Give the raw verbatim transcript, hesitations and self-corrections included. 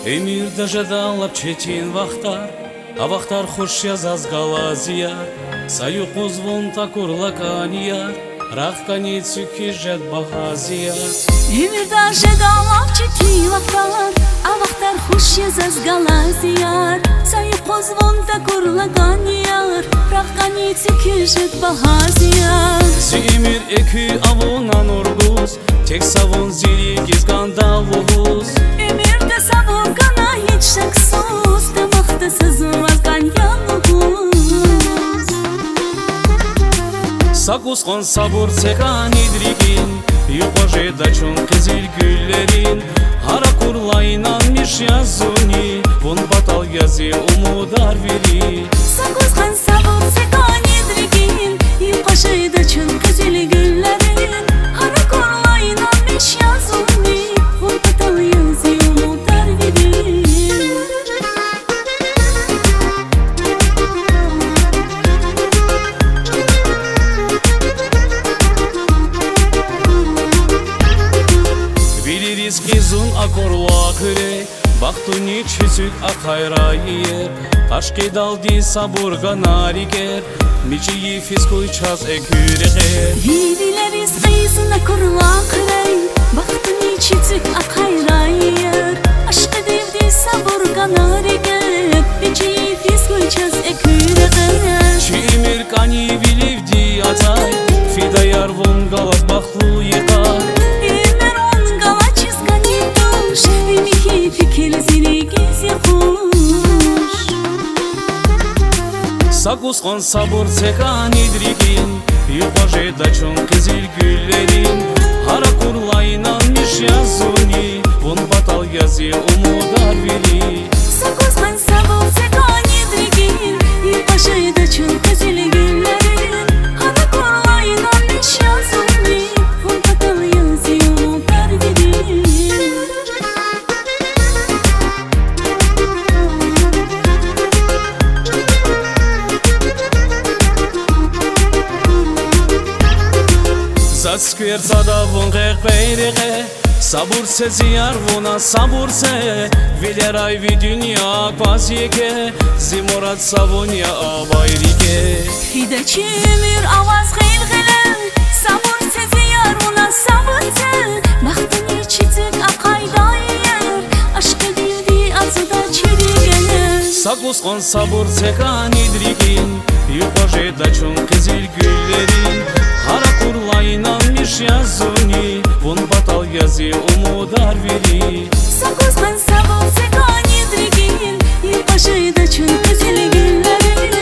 Уьмуьрда жеда лап четин вахтар, а вахтар хуш я заз галаз, я. Са юкъуз вун такурла кӀанияр, рагъ кӀани цуьк хьиз жед багьаз, я. Уьмуьрда жеда лап четин вахтар, а вахтар хуш я заз галаз, я. Са юкъуз вун такурла кӀанияр, рагъ кӀани цуьк хьиз жед багьаз, я. Зи уьмуьр экуь авуна нур гуз, тек са вун зи рикӀиз кӀанда лугьуз. Уьмуьрда сабур гана гьич шаксуз, тамахда са зун ваз кӀан я лугьуз. Са кӀус кьван сабур це кӀанид рикӀин, юкьва жеда чун къизил гуьллерин. Гьар акурла инанмиш я зунни, вун патал я зи умудар вири. Са кӀус кьван сабур це кӀанид рикӀин, юкьва жеда чун къизил гуьллерин. Гьар акурла инанмиш я зунни, вун патал я зи умудар вири. Вилериз къизун акурла хуьрер, бахтуни чи цуьк ахъайрай иер. Ашкъидалди сабур гана рикӀер, мичӀи йифиз хьуй чаз экуь рекьер. Вилериз къизун акурла хуьрер, бахтуни чи цуьк ахъайрай иер. Ашкъидалди сабур гана рикӀер, мичӀи йифиз хьуй чаз экуь рекьер. Чи уьмуьр кӀани виливди атай, фидаяр вун галаз бахтлу йикъа. Уьмуьр вун галачиз кӀани туш, ви михьи фикир зи рикӀиз я хуш. Са кӀус кьван сабур це кӀанид рикӀин, юкьва жеда чун къизил гуьллерин. Гьар акурла инанмиш я зунни, вун патал я зи умудар вири. Са кӀус кьван сабур це кӀанид рикӀин, юкьва жеда чун къизил гуьллерин. Гьар акурла инанмиш я зунни, вун патал я зи умудар вири. Заз сквердада вун къекъвей рекье, сабур це, зи яр, вуна сабур це. Вилерай ви дуьнья акваз еке, зи мурад са вун я авай рикӀе. Фида чи уьмуьр аваз гъил-гъиле, сабур це, зи яр, вуна сабур це. Бахтуни чи цуьк ахъайдай иер, ашкъидалди ацуда чи рикӀер. Са кӀус кьван сабур це кӀанид рикӀин, юкьва жеда чун къизил гуьллерин. Гьар акурла инанмиш я зунни, вун патал я зи умудар вири. Са кӀус кьван сабур це кӀанид рикӀин, юкьва жеда чун къизил гуьллерин.